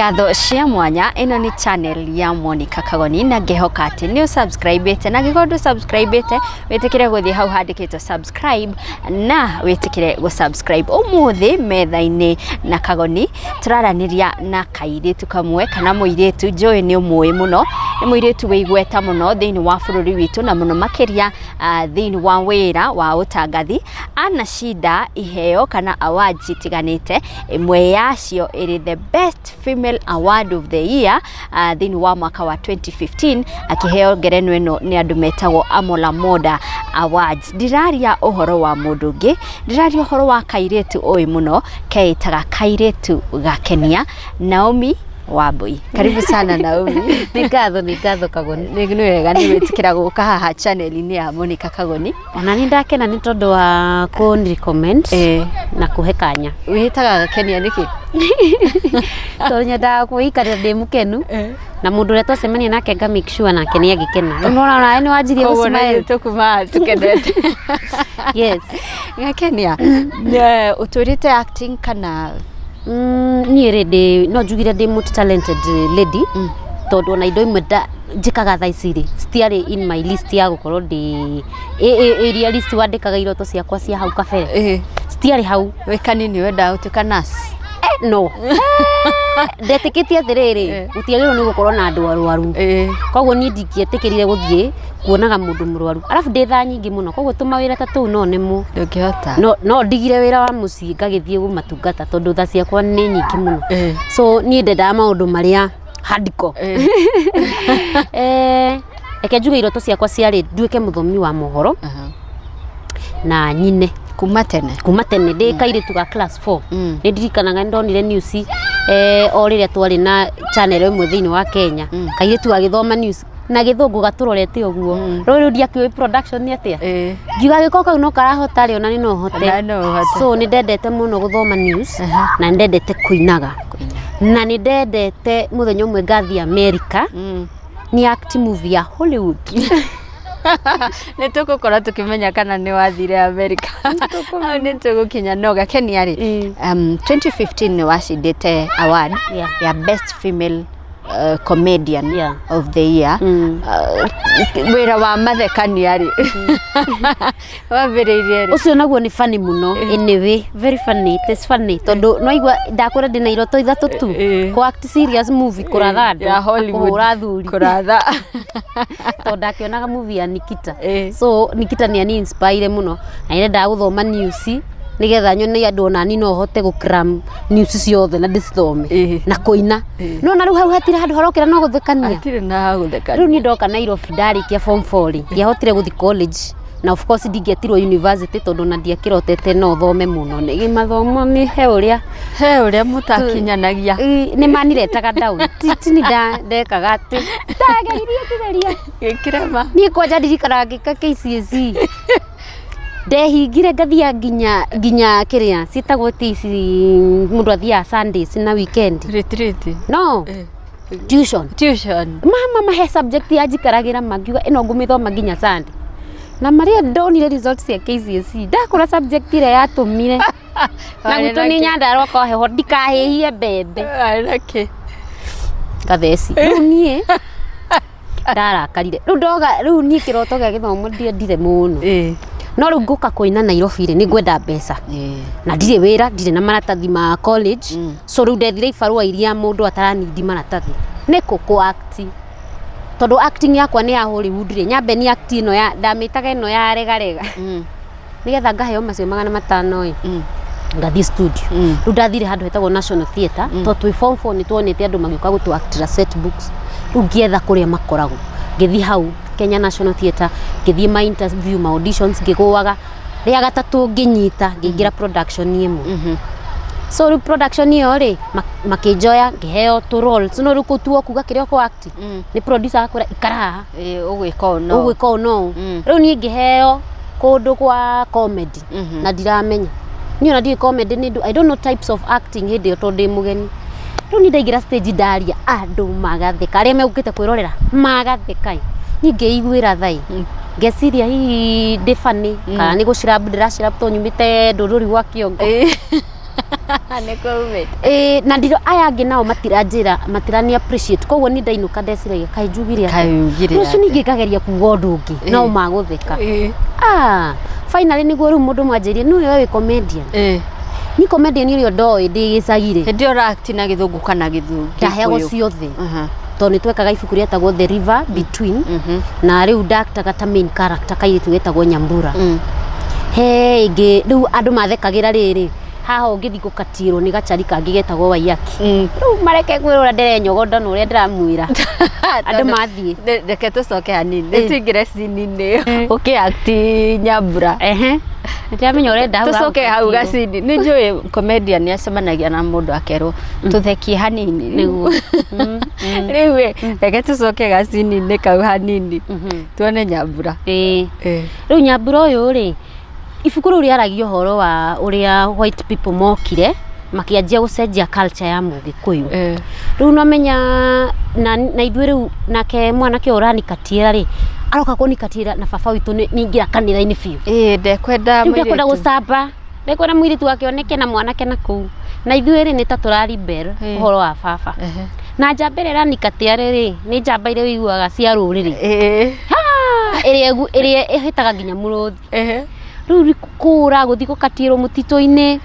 Ngatho cia mwanya. Ĩno nĩ channel ya Monica Kagoni na ngĩhoka atĩ nĩ ũsubscribĩte, na angĩkorwo ndũ subscribĩte, wĩtĩkĩre gũthiĩ hau handĩkĩtwo subscribe na wĩtĩkĩre gũ subscribe. Ũmũthĩ metha-inĩ na Kagoni tũraranĩria na kairĩtu kamwe kana mũirĩtu njũĩ nĩ ũmũĩ mũno. Nĩ mũirĩtu wĩ igweta mũno thĩinĩ wa bũrũri witũ na mũno makĩria thĩinĩ wa wĩra wa ũtangathi. Anashinda iheo kana awards itiganĩte, ĩmwe yacio ĩrĩ the best female award of the year thĩinĩ wa mwaka wa 2015, akĩheo ngerenwa ĩno nĩ andũ metagwo Amola Moda Awards. Ndiraria ũhoro wa mũndũ ũngĩ, ndiraria ũhoro wa kairĩtu ũĩ mũno keĩtaga Kairĩtu Gakenia, Naomi Wambui. Karibu sana, Naomi. Nĩ ngatho, nĩ ngatho, Kagoni. Nĩ wega nĩ gwĩtĩkĩra gũka haha channel-inĩ ya Monica Kagoni. Ona nĩ ndakena nĩ tondũ wa kũni recommend na kũhe kanya. Wĩtaga Gakenia nĩkĩ? Tondũ nyendaga kwĩikarĩra ndĩ mũkenu na mũndũ ũrĩa twacemania nake nga make sure nake nĩ agĩkena. Rĩu nĩwona onawe nĩ wanjirie Koguo na gũ smile. ithuĩ tũkumaga tũkenete. Yes. Gakenia, ũtũrĩte acting kana? Niĩ rĩ, ndĩ no njugire ndĩ multi talented lady, tondũ ona indo imwe njĩkaga thaa ici rĩ, citiarĩ in my list ya gũkorwo ndĩ ĩrĩa list wandĩkaga iroto ciakwa cia hau kabere, citiarĩ hau. Wĩ kanini wendaga gũtuĩka nurse? No, ndetĩkĩtie atĩrĩrĩ, gũtiagĩrĩirwo nĩ gũkorwo na andũ arwaru, koguo niĩ ndingĩetĩkĩrire gũthiĩ kuonaga mũndũ mũrwaru, arabu ndĩ thaa nyingĩ mũno, koguo tũmawĩra ta tũu no nĩmo Ndũngĩhota. No ndigire wĩra wa mũciĩ ngagĩthiĩ gũmatungata, tondũ tha ciakwa nĩ nyingĩ mũno. So niĩ ndendaga maũndũ marĩa hardcore. Reke njuge iroto ciakwa ciarĩ nduĩke mũthomi wa mohoro na nyine. Kuma tene? Kuma tene, ndĩ kairĩtu ga class 4. Nĩ ndirikanaga nĩ ndonire news o rĩrĩa twarĩ na channel ĩmwe thĩinĩ wa Kenya, kairĩtu gagĩthoma news na Gĩthũngũ gatũrorete ũguo. Rĩu ndiakĩũĩ production nĩ atĩa. Ngiuga gĩko kau no karahota rĩ, ona nĩ no hote. Ona no ũhote. So nĩ ndendete mũno gũthoma news na nĩ ndendete kũinaga na nĩ ndendete mũthenya ũmwe ngathiĩ America ni act movie ya Hollywood. Nĩ tũgũkorwo tũkĩmenya kana nĩ wathire America, hau nĩ tũgũkinya. No Gakenia rĩ, 2015 nĩ wacindĩte award ya best female comedian of the year. Wĩra wa mathekania rĩ, wambĩrĩirie rĩ? Ũcio naguo nĩ funny mũno. Anyway, very funny, it is funny tondũ no igua ndakwĩra ndĩna iroto ithatũ tu: kũ act serious movie, kũratha andũ ya na Hollywood. Kũhũra athuri. Kũratha. Tondũ ndakĩonaga movie ya Nikita. So Nikita nĩ ani inspire mũno na nĩndendaga gũthoma news nĩgetha nyone andũ onani no hote gũ cram news ciothe na ndĩcithome na kũina. No na rĩu hau hatirĩ handũ harokĩra no gũthekania. Hatirĩ na gũthekania. Rĩu niĩ ndoka Nairobi, ndarĩkia form 4 rĩ, ndiahotire gũthiĩ college na of course ndingĩetirwo university tondũ na ndiakĩrotete no thome mũno. Nĩ mathomo nĩ he ũrĩa He ũrĩa mũtakinyanagia. Nĩ maniretaga down. Tini ndekaga atĩ ndageririe kĩgeria Gĩkĩrema. Niĩ kwanja ndirikanaga ngĩka KCSE, ndehingire ngathia nginya kĩrĩa ciĩtagwo ti ici mũndũ athiaga Sundays na weekend. Retreat. No tuition. Tuition. Mama mahe subject ya njikaragĩra, mangiuga ĩno ngũmĩthoma nginya Sunday, na marĩa ndonire results cia KCSE, ndakora subject ĩrĩa yatũmire na gwitũ nĩ Nyandarua kwa heho ndikahĩhie mbembe. Warĩ na kĩ? Gatheci. Rĩu niĩ ndarakarire, rĩu ndoga rĩu niĩ kĩroto gĩa gĩthomo ndiendire mũno. No rĩu ngũka kũina Nairobi rĩ, nĩ ngwenda mbeca na ndirĩ wĩra, ndirĩ na maratathi ma college. So rĩu ndethire ibarũa iria mũndũ ataranindi maratathi nĩ kũ act, tondũ acting yakwa nĩ ya Hollywood rĩ, nyambe ni act ĩno ya ndamĩtaga ĩno ya regarega nĩgetha ngaheo macio 500 ĩ, ngathiĩ studio. Rĩu ndathire handũ hetagwo National Theatre, tondũ twĩ form 4 nĩ tuonete andũ magĩũka gũtũ actira set books. Rĩu ngĩetha kũrĩa makoragwo, ngĩthiĩ hau Kenya National Theatre, ngĩthiĩ ma interview, ma auditions, ngĩgũaga. Rĩa gatatũ ngĩnyita, ngĩingĩra production ĩmwe. So rĩu production ĩyo rĩ, makĩnjoya, ngĩheo tũ roles. No rĩu kũu tuo kuga kĩrĩa ũkũ act, nĩ producer akwĩra ikara haha. Ũgwĩka ũũ no Ũgwĩka ũũ no rĩu niĩ ngĩheo kũndũ kwa comedy na ndiramenya niĩ ona ndiũĩ comedy nĩ ndũ. I don't know types of acting hĩndĩ ĩyo tondũ ndĩ mũgeni. Rĩu niĩ ndaingĩra stage, ndaria, andũ magatheka, arĩa megũkĩte kwĩrorera magatheka. Niĩ ngĩiguĩra thai, ngeciria hihi ndĩ funny kana nĩ gũcirabu ndĩracirabu tondũ nyumĩte ndũrũri gwa kĩongo. Nĩkuo umĩte. Ĩĩ, na ndiro aya angĩ nao matiranjĩra, matirani appreciate, koguo niĩ ndainũka ndeciragia kaĩ njugire atĩa? Kaĩ ugire Rũciũ atĩa? ningĩ ngageria kuga ũndũ ũngĩ no magũtheka. Ah, finally nĩguo rĩu mũndũ mwanjĩrie nĩ ũyũ wĩ comedian. Ni comedian ũrĩa ndoĩ ndĩ gĩcagi-rĩ. Hĩndĩ ĩyo ũra-act na gĩthũngũ kana gĩthũngũ? Ndaheagwo ciothe tondũ nĩ twekaga ibuku rĩetagwo The River Between, na rĩu ndaktaga ta main character kairĩtu getagwo Nyambura. He ĩngĩ rĩu andũ mathekagĩra rĩrĩ haha ũngĩthiĩ gũkatiĩrwo nĩ gacari kangĩ getagwo Waiyaki. Rĩu mareke kwĩrwo ũrĩa ndĩrenyogonda na ũrĩa ndĩramwĩra andũ mathiĩ. Reke tũcoke hanini nĩ tuingĩre cini-inĩ ĩyo ũkĩ-act Nyambura. Ehe, ndĩramenya ũrenda hau Tũcoke hau hagũkatiĩrwo. gacini. Nĩ njũĩ comedian nĩ acemanagia na mũndũ akerwo tũthekie hanini. Nĩguo. Rĩu ĩ, reke tũcoke gacini-inĩ kau hanini tuone Nyambura. Ĩĩ. Rĩu Nyambura ũyũ rĩ, ibuku rĩu rĩaragia ũhoro wa ũrĩa white people mokire makĩanjia gũcenjia culture ya Mũgĩkũyũ. Rĩu nomenya na ithuĩ rĩu nake mwanake ũyũ ũranikatiĩra rĩ, aroka kũnikatiĩra na baba witũ nĩ ingĩra kanitha-inĩ biũ. Ĩĩ, ndekwenda Rĩu ndekwenda mũirĩtu. gũcamba, ndekwenda mũirĩtu wake oneke na mwanake na kũu. Na ithuĩ rĩ nĩ ta tũra rebel ũhoro wa baba. Na njamba ĩrĩa ĩranikatĩa rĩ, nĩ njamba iria ũiguaga cia rũrĩrĩ. Ha! Ĩrĩa ĩrĩa ĩhĩtaga nginya mũrũthi. Rĩu nĩ kũra gũthiĩ gũkatiĩrwo mũtitũ-inĩ.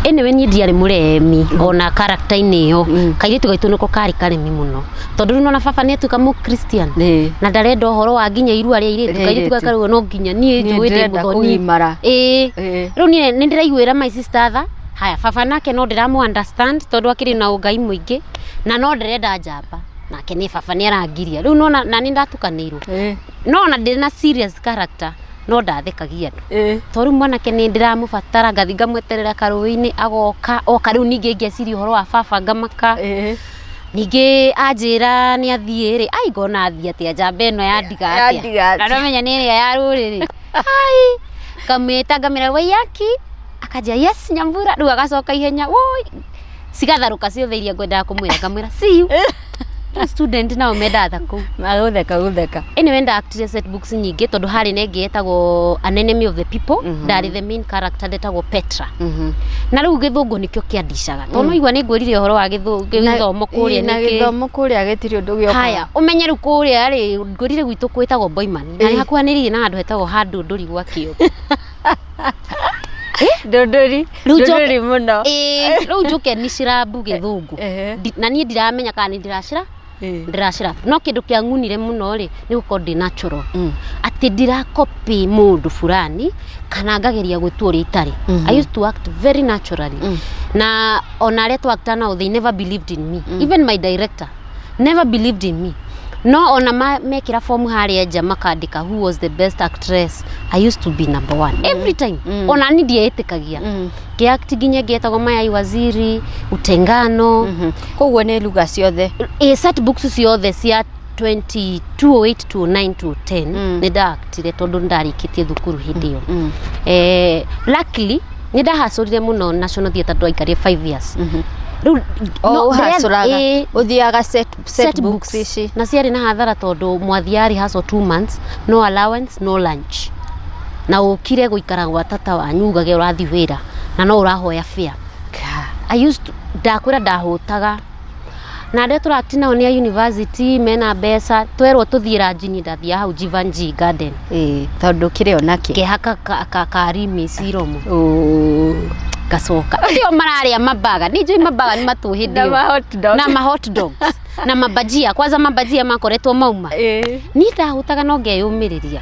Anyway niĩ ndiarĩ mũremi ona character-inĩ ĩyo. Kairĩtu gaitũ nĩko karĩ karemi mũno. Tondũ rĩu nona baba nĩ atuĩka mũkristian. Na ndarenda ũhoro wa nginya irua rĩa airĩtu. Rĩa Kairĩtu airĩtu. gaka rĩu no nginya niĩ Niĩ njũĩ ndĩ ndĩrenda mũthoni. kũgimara. Ĩĩ. Rĩu niĩ nĩ ndĩraiguĩra my sister tha. Haya baba nake no ndĩramũ understand tondũ akĩrĩ na ũngai mũingĩ na no ndĩrenda njamba. Nake nĩ baba nĩ arangiria. Rĩu nona na nĩ ndatukanĩirwo. No ona ndĩ na serious character no ndathekagia andũ. Tondũ rĩu mwanake nĩ ndĩramũbatara ngathiĩ ngamweterera karũĩ-inĩ agoka oka rĩu ningĩ ngeciria ũhoro wa baba ngamaka. Ningĩ anjĩra nĩ athiĩ rĩ, ai ngona athiĩ atĩa njamba ĩno yandiga atĩa. Yandiga atĩa. Na ndamenya nĩ ĩrĩa ya rũrĩrĩ. Ai, ngamwĩta ngamwĩra Waiyaki, akanjĩra yes Nyambura, rĩu agacoka ihenya woi, cigatharũka ciothe iria ngwendaga kũmwĩra ngamwĩra see you. Rĩu student nao mendaga ta kũu. Magũtheka gũtheka. Anyway ndaactire set books nyingĩ tondũ harĩ na ĩngĩ yetagwo An Enemy of the People. Ndarĩ the main character ndetagwo Petra. Na rĩu gĩthũngũ nĩkĩo kĩandicaga tondũ no igua nĩ ngwĩrire ũhoro wa gĩthomo kũrĩa Na nĩkĩ. gĩthomo kũrĩa gĩtirĩ ũndũ gĩokaga. Haya ũmenye rĩu kũrĩa rĩ ngwĩrire gwitũ kwĩtagwo Boiman na nĩ hakuhanĩrĩirie na handũ hetagwo ha Ndũndũri gwa Kĩũngũ. Ndũndũri. Rĩu njoke- Ndũndũri mũno. Ĩĩ, rĩu njũke nĩ cirambu gĩthũngũ. Na niĩ ndiramenya kana nĩ ndĩracira ndĩracira, no kĩndũ kĩang'unire mũno rĩ nĩ gũkorwo ndĩ natural, atĩ ndirakopi mũndũ fulani kana ngageria gwĩtua ũrĩa itarĩ. I used to act very naturally. Na ona arĩa twacta nao, they never believed in me. Even my director never believed in me. No ona mekĩra fomu harĩa nja makandĩka who was the best actress, I used to be number one every time. Ona ni ndieĩtĩkagia. Ngĩact nginya ĩngĩ Mayai Waziri, Utengano. Koguo nĩ lugha ciothe. Ĩ, set books ciothe cia 20 208, 209, 210. Nĩ ndaactire tondũ nĩ ndarĩkĩtie thukuru hĩndĩ ĩyo. Luckily nĩ ndahacũrire mũno National Theatre, twaikarire 5 years. Rĩu O no, ũhacũraga. Ũthiaga set set books ici. Na ciarĩ na hathara tondũ mwathiaga rehearsal 2 months, no allowance, no lunch, na ũkire gũikara gwa tata wanyu ugage ũrathiĩ wĩra na no ũrahoya fare. I used to, ndakwĩra ndahũtaga na arĩa tũract nao nĩ a university mena mbeca, twerwo tũthiĩ ranji niĩ ndathiaga hau Jivanjee Garden. Ĩĩ, tondũ kĩrĩ o nakĩ. Ngehaka ka rimaci iromo. Ũũ. Ngacoka ndio mararĩa mabaga, nĩ njũĩ mabaga nĩ matũ hĩndĩ Na ĩyo. ma hot dog. Na ma hot dogs na mabajia, kwanza mabajia makoretwo mauma. Niĩ ndahũtaga no ngeyũmĩrĩria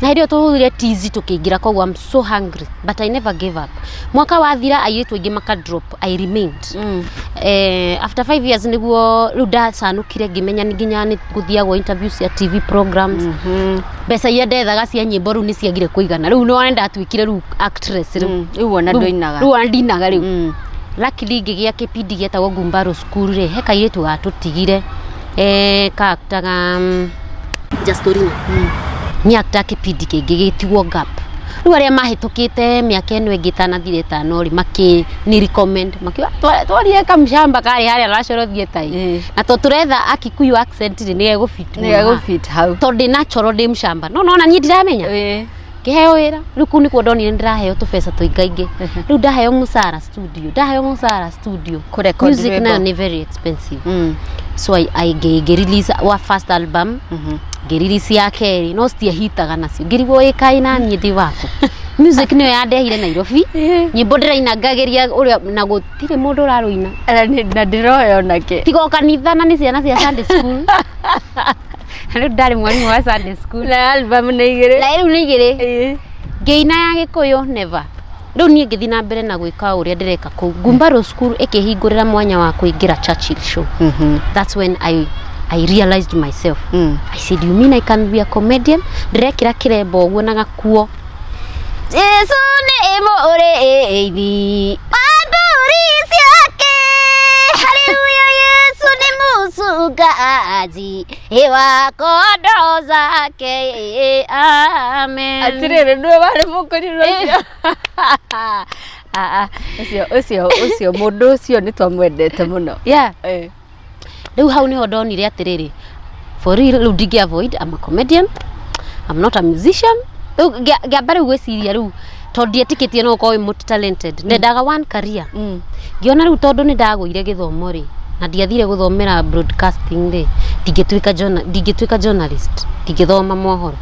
na hĩndĩ ĩyo tũhũthire tizi tũkĩingĩra, koguo I'm so hungry, but I never gave up. Mwaka wathira airĩtu aingĩ maka drop, I remained. After 5 years nĩguo rĩu ndacanũkire ngĩmenya nĩ nginya nĩ gũthiagwo interview cia TV programs. Mbeca iria ndethaga cia nyĩmbo rĩu nĩ ciagire kũigana, rĩu nĩwona ndatuĩkire rĩu actress rĩu. Rĩu ona ndũinaga. Rĩu ona ndinaga rĩu. Luckily ngĩgĩa kĩbindi gĩetagwo Ngumbaru School rĩ, he kairĩtu gatũtigire, kaaktaga Jastorina. Nĩ akta kĩbindi kĩngĩ gĩtigwo gap. Rĩu arĩa mahĩtũkĩte mĩaka ĩno ĩngĩ ĩtanathira ĩtano rĩ makĩ ni recommend makiuga twarire kamshamba karĩ harĩa National Theatre ĩ. Na to tũretha Akikuyu accent rĩ, nĩ gegũfit mũno Nĩ haha. gegũfit hau. Tondũ ndĩ natural, ndĩ mshamba, no nona niĩ ndiramenya. Ngĩheo wĩra. Rĩu kũu nĩkuo ndonire nĩndĩraheo tũbeca tũingaingĩ. Rĩu ndaheo mũcara studio, ndaheo mũcara studio. Kũrecord Music rwĩmbo. nayo nĩ very expensive. So I ngĩ release wa first album, ngĩ release ya kerĩ, no citiahitaga nacio. Ngĩrigwo ĩ kaĩ naniĩ ndĩ waku. Music nĩyo yandehire Nairobi. Nyĩmbo ndĩraina ngageria ũrĩa na gũtirĩ mũndũ ũrarũina. Na ndĩroya onake. Tiga o kanitha na nĩ ciana cia Sunday school. Na rĩu ndarĩ mwarimũ wa Sunday school. Na album nĩ igĩrĩ. Na rĩu nĩ igĩrĩ. Ngĩina ya Gĩkũyũ never. Rĩu niĩ ngĩthiĩ na mbere na gwĩka ũrĩa ndĩreka kũu. Ngumbarũ school ĩkĩhingũrĩra mwanya wa kũingĩra Churchill Show. That's when I realized myself. I said, "You mean I can be a comedian?" Ndĩrekĩra kĩremba ũguo na gakuo. Jesu nĩ mũrĩithi wa mbũri ciake. Haleluya, Yesu ni mchungaji wa kondoo zake. Amen. Atirĩrĩ, nĩwe warĩ mũkũrinũ ũcio? Ah, ah, ũcio mũndũ ũcio nĩ twamwendete mũno. Yeah. Rĩu hau nĩho ndonire atĩrĩrĩ, for real, rĩu ndingĩ avoid. I'm a comedian, I'm not a musician. Rĩu ngĩamba rĩu gwĩciria, rĩu tondũ ndietĩkĩtie no ũkorwo wĩ multi talented, ndendaga one career. Ngĩona rĩu tondũ nĩ ndagũire gĩthomo rĩ, na ndiathire gũthomera broadcasting rĩ, ndingĩtuĩka journalist, ndingĩthoma mohoro.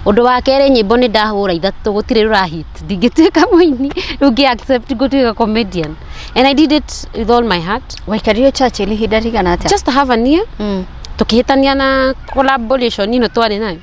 Ũndũ wa kerĩ, nyĩmbo nĩ ndahũra ithatũ, gũtirĩ rũrahit, ndingĩtuĩka mũini. Rĩu ngĩ accept gũtuĩka comedian, and I did it with all my heart. Waikarire Churchill ihinda rigana atĩa? Just have an year. Tukĩhĩtania na collaboration ĩno twarĩ nayo.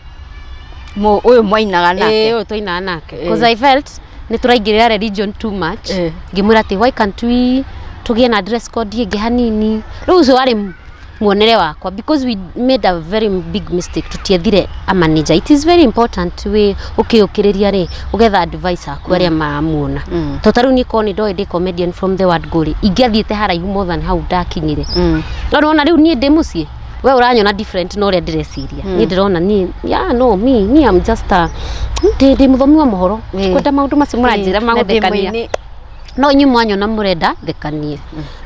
Ũyũ mwainaga nake? Ĩĩ, ũyũ twainaga nake, because I felt nĩ tũraingĩrĩra religion too much. Ngĩmwĩra atĩ why can't we tũgĩe na dress code ĩngĩ hanini. Rĩu ũcio warĩ muonere wakwa, because we made a very big mistake, tũtiethire a manager. It is very important wĩ ũkĩũkĩrĩria rĩ, ũgetha advice aku arĩa maramuona. To ta rĩu niĩ korwo nĩ ndoĩ ndĩ comedian from the word go rĩ, ingĩathiĩte haraihu more than hau ndakinyire. No nĩwona rĩu niĩ ndĩ mũciĩ, we ũranyona different na ũrĩa ndĩreciria. Niĩ ndĩrona niĩ, yeah, no me me I'm just a ndĩ mũthomi wa mohoro. Kwenda maũndũ macio mũranjĩra Na ndĩ magũthekania. Mũini. No inyuĩ mwanyona mũrenda thekanie.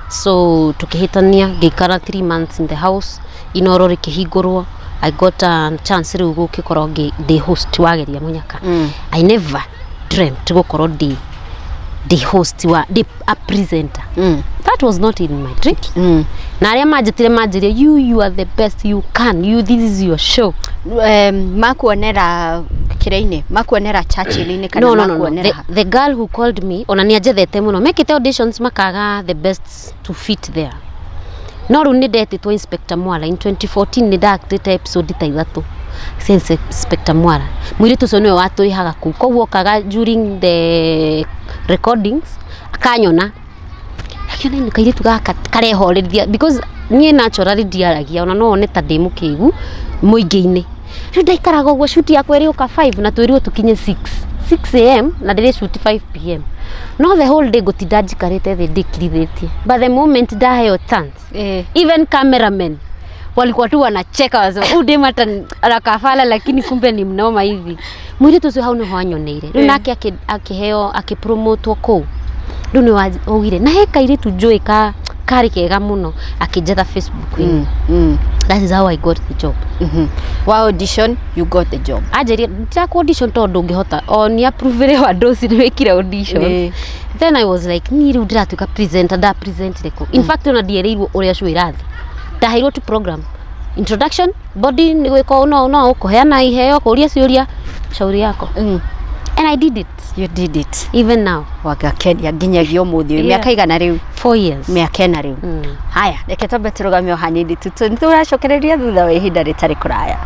So tukĩhĩtania, ngĩikara 3 months in the house. Inoro rĩkĩhingũrwo, I got a chance rĩu gũkĩkorwo ndĩ host wa Geria Mũnyaka. I never dreamt gũkorwo ndĩ host wa, ndĩ a presenter. That was not in my dreams. Na arĩa manjĩtire manjĩrire, You are the best, you can, you, this is your show." Makuonera kĩrĩa-inĩ, makuonera Churchill-inĩ kana No. makuonera The, ha? the girl who called me, ona nĩ anjethete mũno, mekĩte auditions makaga the best to fit there. No rĩu nĩ ndetĩtwo Inspector Mwala in 2014, nĩ ndaactĩte episode ta ithatũ cia Inspector Mwala. Mũirĩtu ũcio nĩwe watũrĩhaga kũu, koguo okaga during the recordings akanyona, akiona ino kairĩtu gaka karehorerithia, because niĩ naturally ndiaragia, ona no one ta ndĩ mũkĩgu mũingĩ-inĩ. Rĩu ndaikaraga ũguo, shoot yakwa ĩrĩũka 5 na twĩrirwo tũkinye 6 6 a.m. na ndĩrĩ shoot 5 p.m., no the whole day ngũtinda njikarĩte thĩ ndĩkirithĩtie. But the moment ndaheo chance, even cameramen walikuwa tu wanacheka, wasema, "Huyu dem hata anakafala, lakini kumbe ni mnoma hivi." Mũirĩtu ũcio hau nĩho anyoneire rĩu. Nake akĩheo, akĩpromotwo kũu. Rĩu nĩ waugire na he kairĩtu njũĩ ka karĩ kega mũno, akĩnjetha Facebook-inĩ. That is how I got the job. Wa audition, you got the job. Anjĩrie ndiraku audition tondũ ndũngĩhota o nĩ approve wa ndoci nĩ wĩkire audition. Then I was like, niĩ rĩu ndĩratuĩka presenter, nda presentire kũ? In fact, ona ndierĩirwo ũrĩa show ĩrathiĩ, ndaheirwo tu program, introduction, body nĩ gwĩka ũũ, no no kũheana iheo, kũria ciũria, shauri yako. And I did it. You did it. Even now. Wagakenia nginyagia ũmũthĩ ũyũ. Mĩaka igana rĩu? 4 years. Mĩaka 4 rĩu. Haya, reke twambe tũrũgame o hanini tu, nĩ tũracokereria thutha wa ihinda rĩtarĩ kũraya.